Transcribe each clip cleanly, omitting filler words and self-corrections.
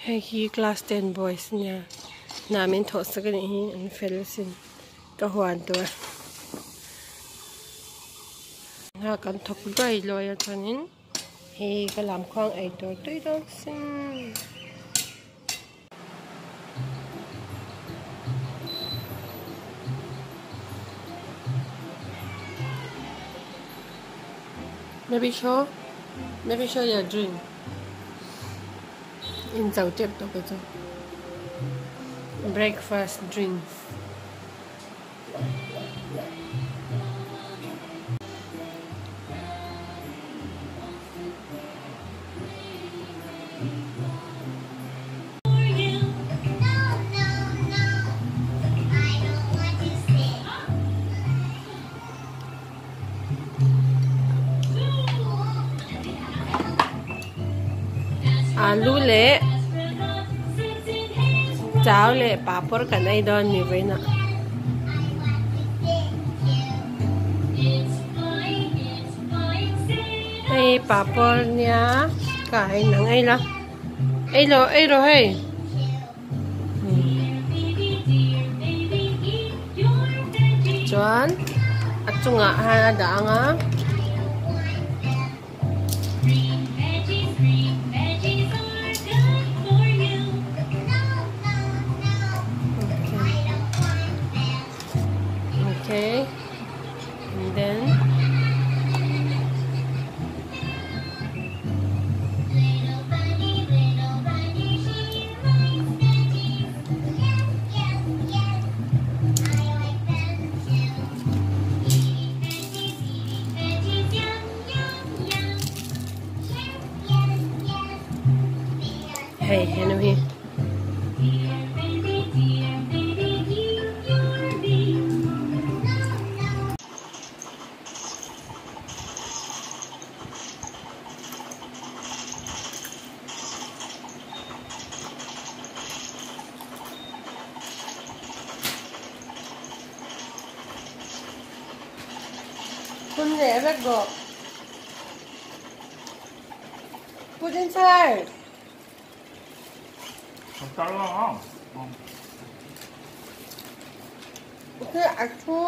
Hei hi class ten boys ania hna min thawh sak anih hi an fel asin ka huan tur hna kan thawk luai luai a chuanin hei ka lam khuang ei tur tui dawn sin. Maybe show maybe show your drink in zo tep tawh kei chu breakfast drinks. Alu leh chau leh papawr kan ei dawn ni vawiinah. Hei papawr nia ka ei nang ei la ei lo ei rawh hei. Chuan a chungah hian a dah ang a. Okay. And then Hei henu hi. Hun leh vek bawk. Put inside. A thu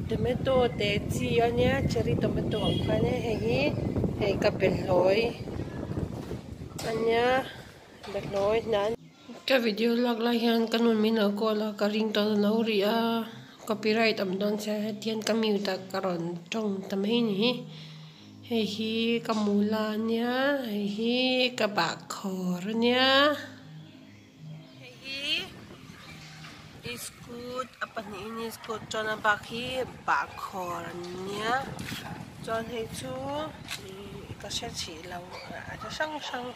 tomato te chi a nia cherry tomato ang kha ania hei hi hei ka behlawi a nia behlawi hnah ka video lak lai hian ka nu min lo call a ka ring tawh lo rih a copyright awm dawn sia hetiang ka mute a ka rawn tawng ta mai a ni hi. Hei hi ka mula ania hei hi ka bahkhawr ania hei hi iskut a pahnihin iskut chuan a bak hi bahkhawr ania chuan hei chu ih ka hre chih lo a chi hrang hrang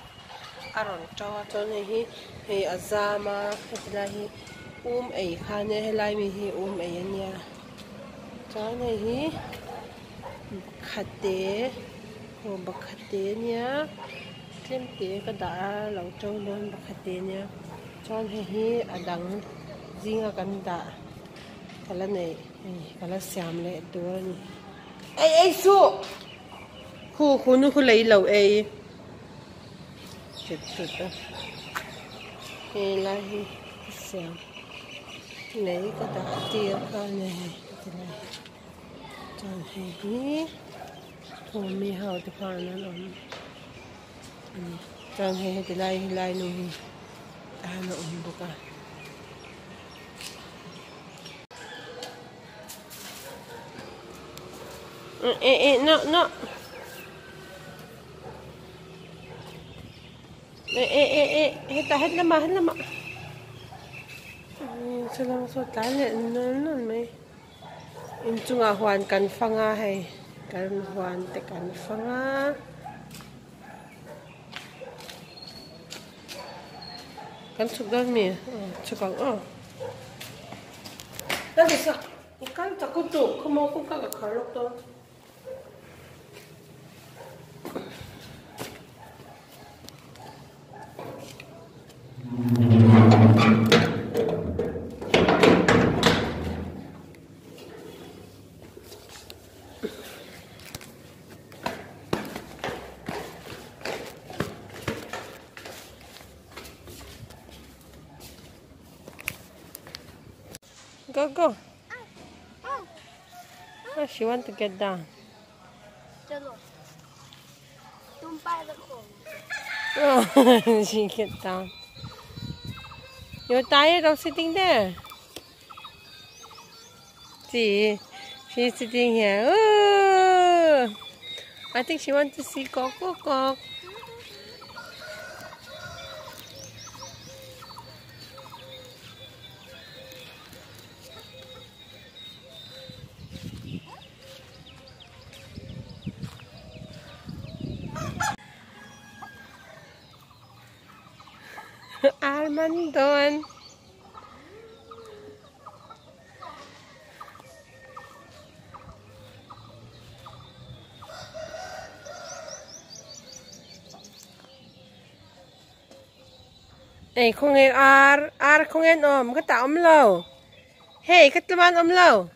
a rawn to a chuan hei hi hei a zam a heti lai hi um ei kha ania helai mi hi um ei ania chuan hei hi. Khate aw bakhate ania tlem te ka dah a lo to dawn bakhate ania chuan hei hi a dang zinga kan dah ka la neih hei ka la siam leh tur a ni ei ei suh khu khu nu khu lei lo ei chut chut a hei lai hi ka siam lei ka dah tir kha a ni hei tilai. Chuan hei hi mi ho te khan an awm a ni chuan hei heti lai hi lai nu hi tahan a awm bawk a. Eh eh no no eh eh eh eh hetah het lamah het lamah saw saw tlai leh nawn nawn mai. Inchungah huan kan fang a hei kan huan te kan fang a. Kan chhuk dawn mi? Aw chhuk ang aw. I kal chak lutuk khawmaw kawngka ka khar lawk dawn. Go, go. Oh, she want to get down. Oh, she get down. You're tired of sitting there? See, she's sitting here. Oh, I think she wants to see Coco Cock. Armandon. Ê, không nghe ar không nghe ôm cái tạo ôm lâu. Hey, cái tụi bạn ôm lâu.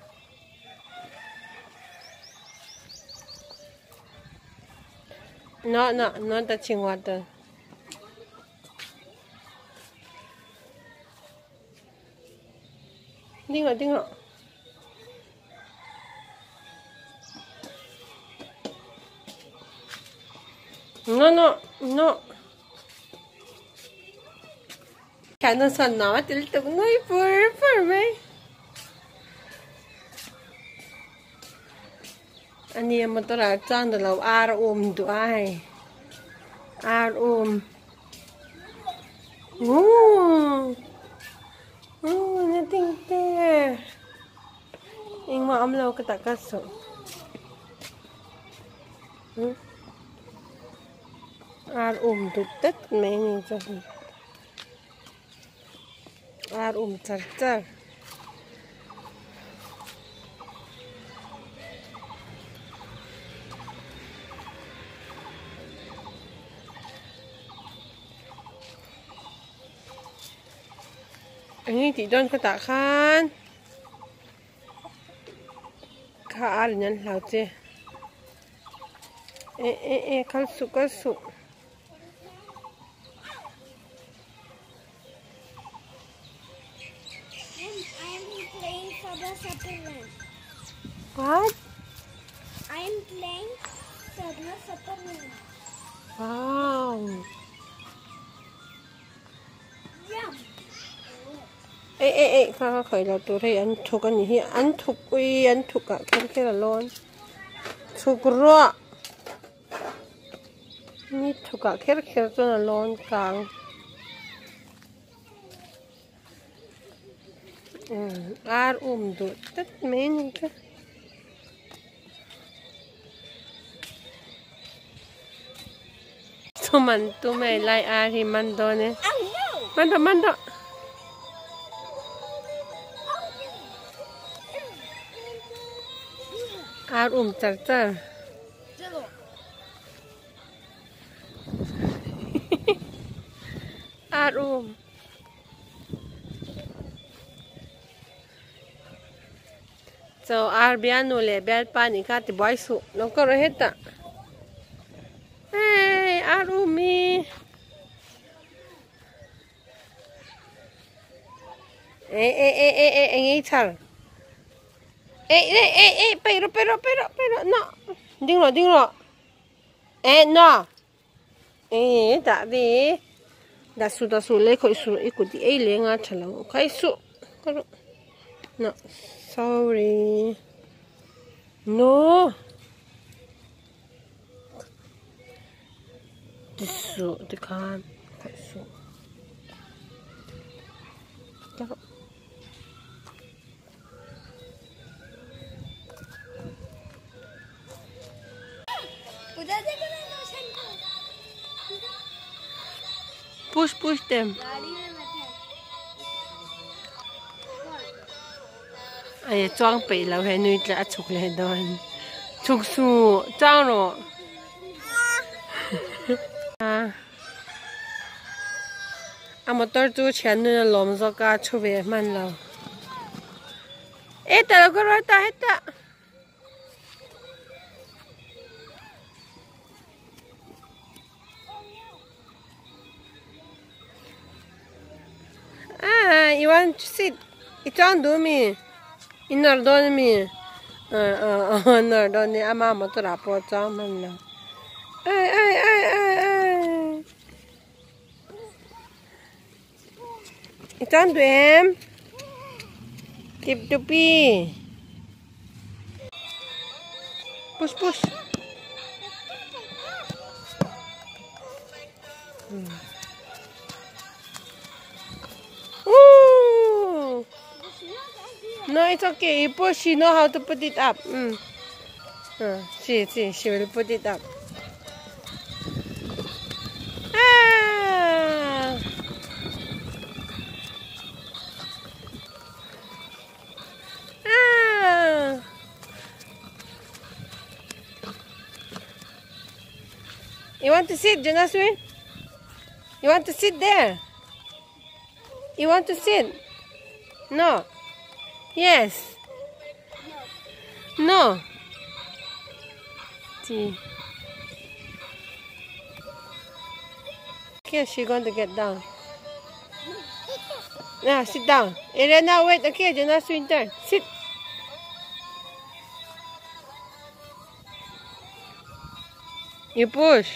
No, no, not touching water. Đi ngồi, đi ngồi. No, no, no. Cái nó sần nó thì tụi nuôi bự bự mấy. Anh em mà tôi là trang được lâu ar tụi ai. Ar Oh, nothing there. Ing ma am lo ka ta ka so. Ar tụi tất mẹ ni cho. Ar char char. Anh chị đón cái tạ khan. Khá ăn nhân lão chê. Ê ê ê khăn sụ khăn sụ. I'm playing Subway Superman. What? I'm playing Subway Superman. Wow. Yeah. Ê ê ê, khá khởi là tụi đây ăn thuộc ăn gì ăn thuộc uy ăn thuộc cả cái cái là lon thuộc rọ ni thuộc cả cái cái cho là lon càng ar đủ tất mấy những cái tụi mình tụi mày lại ar thì mình đó nè mình đó ar char char. Ar So ar bianu le bian pa ni ka ti boy su nó có rồi hết ạ. Hey, ar mi. Ê ê ê ê ê anh ấy char. Ê ê ê ê pero pero pero pero no. Ding rồi. Ê no. Ê đã đi. Đã su lấy khởi su ít của đi ấy lấy ngã trả lâu khởi su. No, sorry. No. Su, đi khám khởi su. Push, push them. Ai装备楼系女仔出嚟都出数装咯。啊！阿摩多做钱呢，老么子个出别慢了。哎，得了，过来打，打。Ah, you want to sit? It's on do me. I nawr dawn ami? Aw aw aw a nawr dawn nia ama motor ah pawh a chuang hman lo. Ai ai ai ai ai. I chuan duh em? Tip tupi. Push push. Ooh. No, it's okay. You push, she know how to put it up. Mm. See, see, she will put it up. Ah! Ah! You want to sit, Jonaswin? You want to sit there? You want to sit? No. Yes. No. See. Okay, she's going to get down. Now, sit down. Elena, wait. Okay, Jonaswin, turn. Sit. You push.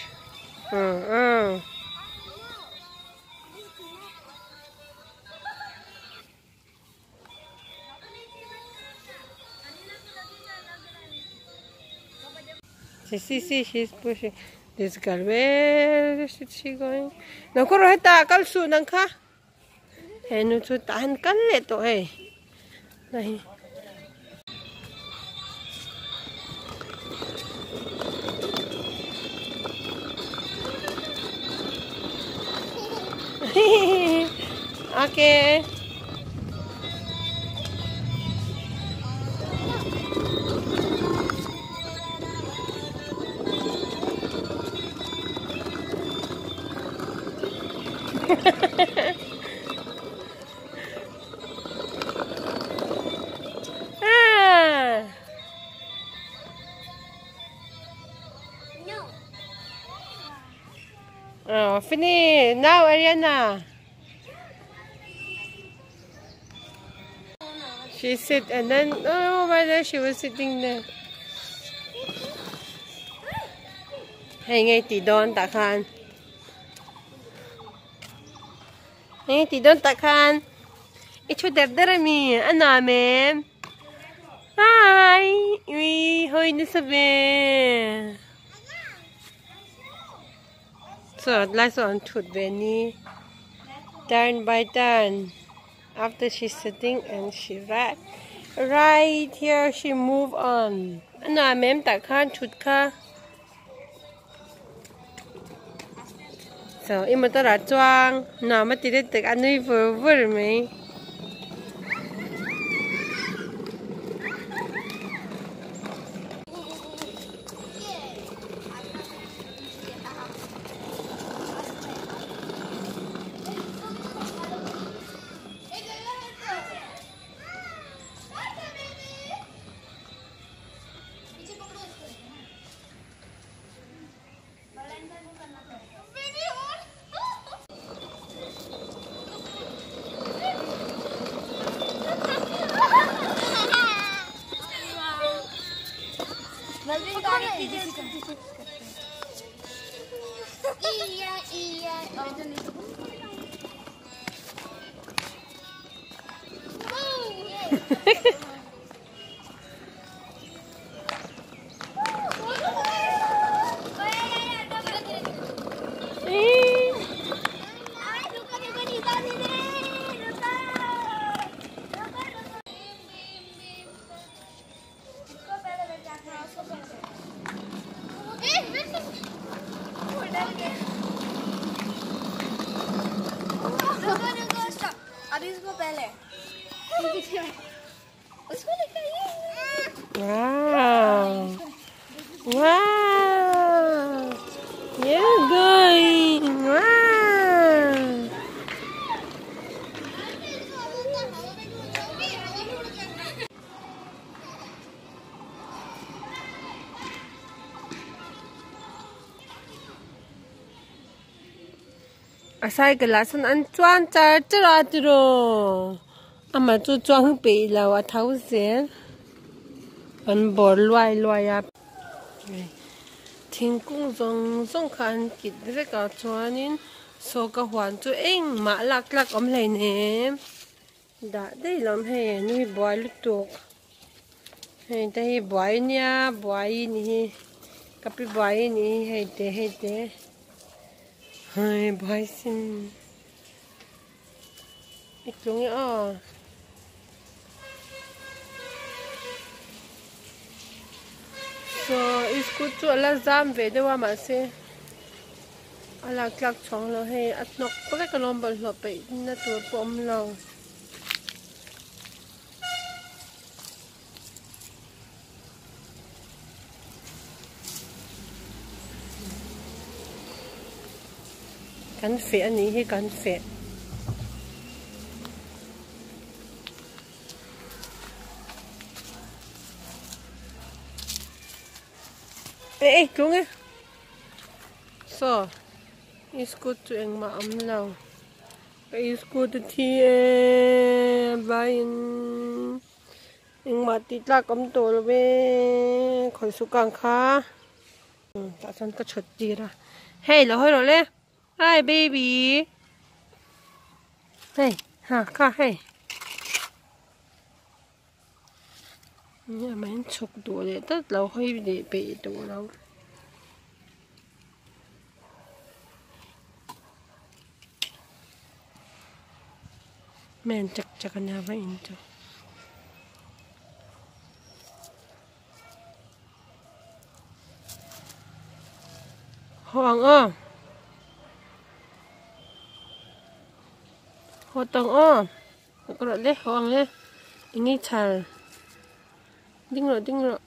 See, see, she's pushing. This girl, where is she going? Nakuro heta kal su nang kha. He nu chu tan kal le to he. Nahi. Okay. Ah. No. Oh, finish. Now, Ariana. She sit and then, oh, why there she was sitting there. Hey, ngay tí đón tạ khan. Ngay tí đón tạ khan. Ichu der der mi, ana mem. Hi, we hoi ni sabe. So, last one thut ve ni. Turn by turn. After she's sitting and she right, right here she move on. Ana mem ta khan chut kha. So ima ta ra chuang na ma ti le tek anui vur vur mai. अभी इसको पहले उसको लेकर Wow. Wow. You're going. Wow. A cycle an chuan char char tiro. Amah chu chuang peih lo a tho zel. An bawr luai luai a. Thingkung zawng zawng kha an kit vek a chuanin saw ka huan chu engmah lak tlak awm hleinem. Dah daih lo awm hei a nui buai lutuk. Hei te hi buai nia buai ni hi ka pi buai ni hi hei te hei te hei buai sin i tlung e aw. Saw i scooty chu a la zam ve deuh a mahse a lak tlak chhuang lo hei a hnawk vek alawm bawlhhlawh peih na tur pawh awm lo. Kan feh a nih hi kan feh. Ê ê tlung e. Saw i scooty chu engmah a awm lo. Ka i scooty thi e vaiin engmah tih tlak awm tawh lo e khawi suh kang kha tah chuan ka chhut tir a hei lo hawi rawh le hi baby hei ha kha hei amah in chhuk duh leh tlat lo hawi leh peih duh lo. Men chak chak a nia va in chu. Haw ang aw. Haw tawng aw. Ka rawh le haw ang le. Eng nge chhar. Ding rawh ding rawh.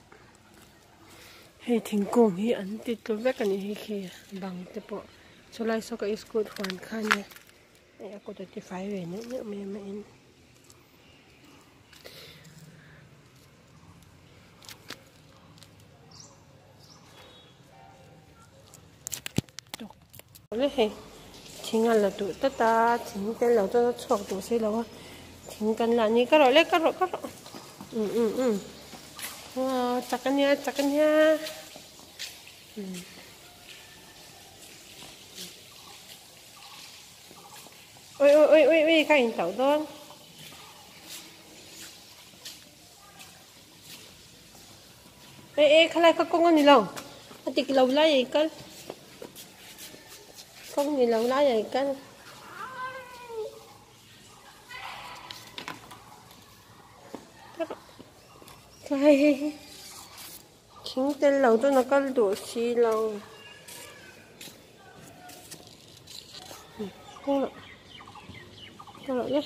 Hei thingkung hi an ti tlu vek a nih hi khi bang te pawh chulai saw ka school huan kha ania hei a kut a ti fai ve neuh neuh mai a mah in. Hei thing a la duh tlat a thing tel lo chuan a chhuak duh si lo a thing kan la ni ka rawh le ka rawh ka rawh um um um aw chak a nia chak a nia um ui ui ui ui ui ka in tauh dawn. E e khalai kha kawng a ni lo a dik lo lai a i kal kawng ni lo lai a i kal hei hei hei thing tel lo chuan a kal duh si lo kawng ah ka rawh le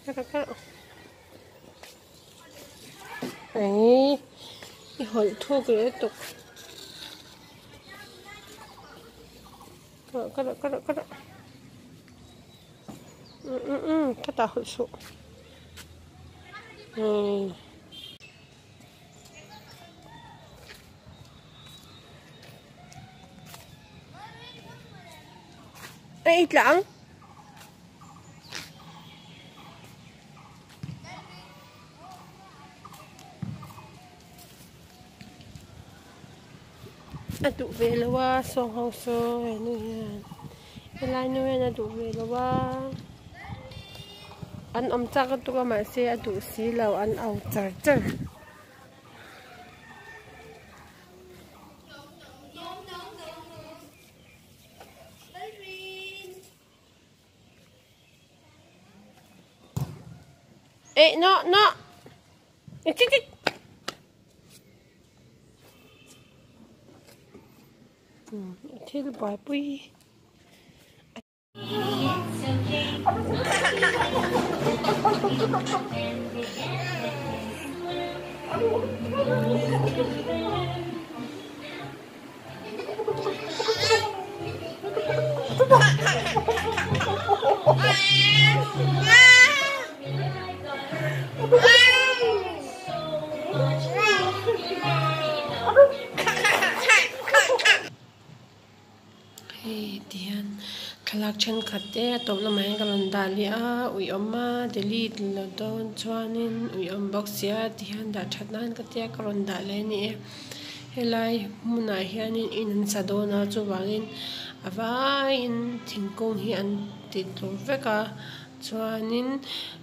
ka rawh ka rawh. Eng i hawlh thuk leh tuk ka rawh ka rawh ka rawh um um um ka tah hawlh suh um. Ei tlang. A duh ve lo a sawng ho saw henu hian helai nu hian a duh ve lo a an awm chak lutuk a mahse a duh si lo an au char char. Ê, nó, nó. Chích, chích. Thil buaipui. Hei tihian. Thlalak thenkhat te a tawp lamah hian ka rawn dah leh a uiawm a delete la dawn chuanin uiawm bawk sia tihian dah that nan ka tia ka rawn dah leh a ni e helai hmunah hianin in an sa dawn a chuvangin a vaiin thingkung hi an ti tlu vek a chuanin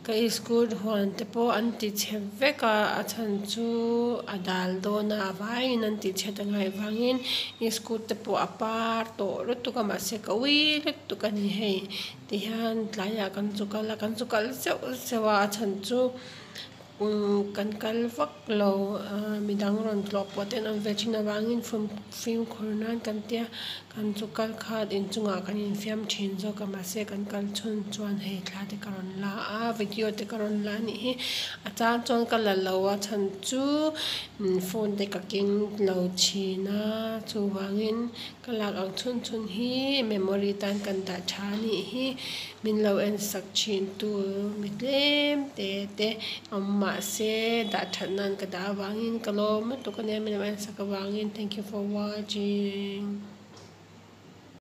ka iskut huan te pawh an ti chhe vek a a chhan chu a dal dawn a a vaiin an tih chhiat a ngaih vangin iskut te pawh a par tawh lutuk a mahse ka ui lutuk a ni hei tihian tlaiah kan zu kal a kan zu kal zeuh zeuh a a chhan chu umm kan kal vak lo ahh midang rawn tlawh pawh te an awm ve thin avangin fimkhur nan kan tia kan zu kal kha inchungah kan infiam thin zawk a mahse kan kal chhun chuan hei thla te ka rawn la a video te ka rawn la a nih hi a chang chuan ka la lo a chhan chu phone te ka keng lo thin a chuvangin ka lak ang chhun chhun hi memory tan kan dah tha a nih hi min lo en sak thin tu mi tlem te te awm mahse dah that nan ka dah avangin ka lawm lutuk a nia min lo en sak avangin thank you for watching.